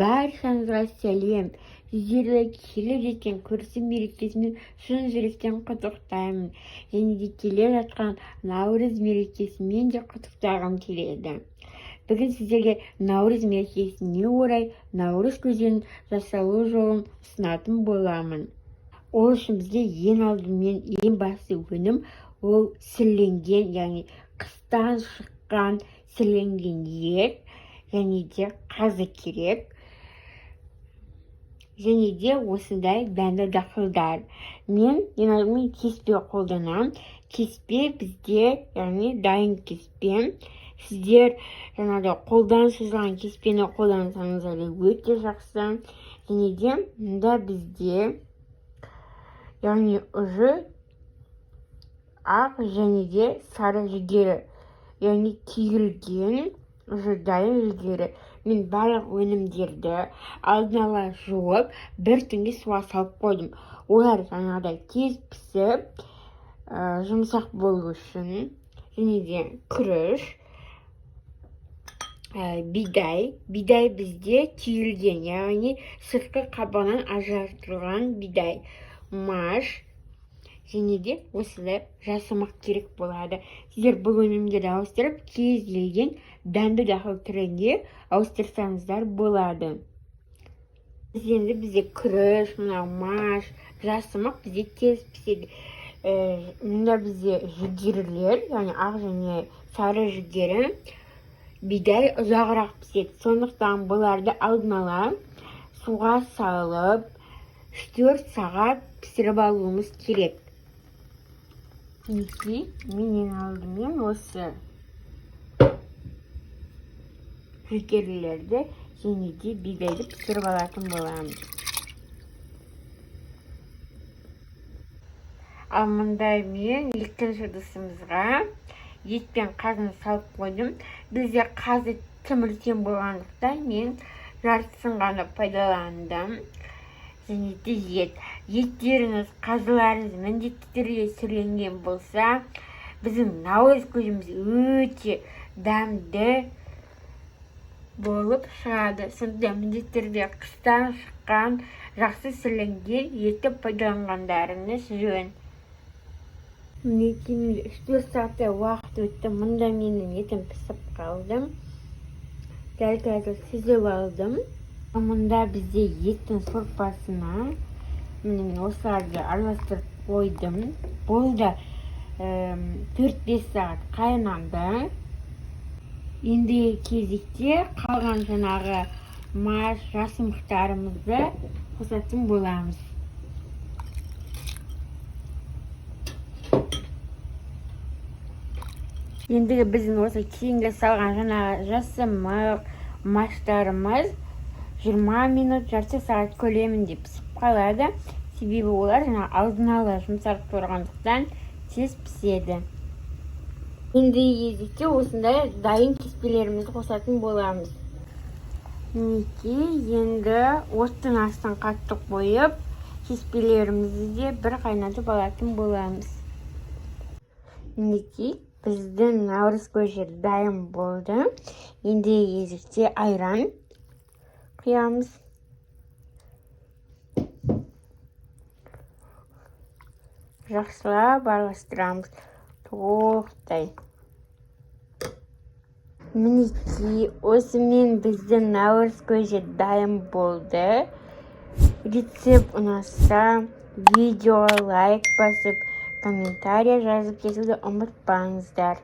Баршаңызға сәлем! Сіздерді келіп жеткен көрісу мерекесімен шын жүректен құттықтаймын. Және де келе жатқан Наурыз мерекесімен де құттықтағым келеді. Бүгін сіздерге Наурыз мерекесіне орай Наурыз көженің жасалу жолын ұсынатын боламын. Ол үшін бізге ең алдымен ең басты өнім ол сүрленген, яғни қыстан шыққан сүрленген ет және де қазы керек. Және де осындай дәнді дақылдар. Мен ең алдымен кеспе қолданамын. Кеспе бізде, яғни дайын кеспе. Сіздер жаңағыдай қолдан сызылған кеспені қолдансаңыздар да өте жақсы. Және де мында бізде, яғни уже ақ және де сары жүгері, яғни түйілген уже дайын жүгері. Мен барлық өнімдерді алдын ала жуып, бір түнге суға салып қойдым. Олар жаңағыдай тез пісіп, жұмсақ болу үшін. Және де күріш, бидай. Бидай бізде түйілген, яғни сыртқы қабығынан ажыратылған бидай. Маш және де осындай жасымық керек болады. Сіздер бұл өнімдерді ауыстырып, кез келген дәнді дақыл түрінде ауыстырсаңыздар болады. Енді бізде күріш, мынау маш, жасымық бізде тез піседі. Мында бізде жүгерілер, яғни ақ және сары жүгері, бидай ұзағырақ піседі. Сондықтан бұларды алдын ала суға салып, 3-4 сағат пісіріп алуымыз керек. Мінекей, мен ең алдымен осы жүгерілерді және де бидайды пісіріп алатын боламын. Ал мұнда мен екінші ыдысымызға ет пен қазыны салып қойдым. Бізде қазы тым үлкен болғандықтан мен жартысын ғана пайдаландым. Және де ет. Еттеріңіз, қазыларыңыз міндетті түрде сүрленген болса, біздің наурыз көжеміз өте дәмді болып шығады. Сондықтан міндетті түрде қыстан шыққан жақсы сүрленген етті пайдаланғандарыңыз жөн. Мінекей, менде 3-4 сағаттай уақыт өтті. Мұнда менің етім пісіп қалды. Дәл қазір сүзіп алдым. Мұнда бізде еттің сорпасына міне мен осыларды араластырып қойдым. Бұл да 4-5 сағат қайнады. Енді кезекте қалған жаңағы маш, жасымықтарымызды қосатын боламыз. Ендігі біздің осы кейінгі салған жаңағы жасымық, маштарымыз 20 минут, жарты сағат көлемінде пісіп қалады. Себебі олар жаңа алдын ала жұмсақ тұрғандықтан тез піседі. Ендігі кезекте осындай дайын кеспелерімізді қосатын боламыз. Мінекей, енді оттың астын қатты қойып, кеспелерімізді де бір қайнатып алатын боламыз. Мінекей, біздің наурыз көже дайын болды. Ендігі кезекте айран құямыз. Жақсылап араластырамыз толықтай. Мінекей, осымен біздің наурыз көже дайын болды. Рецепт ұнаса, видеоға лайк басып, комментарий жазып кетуді ұмытпаңыздар.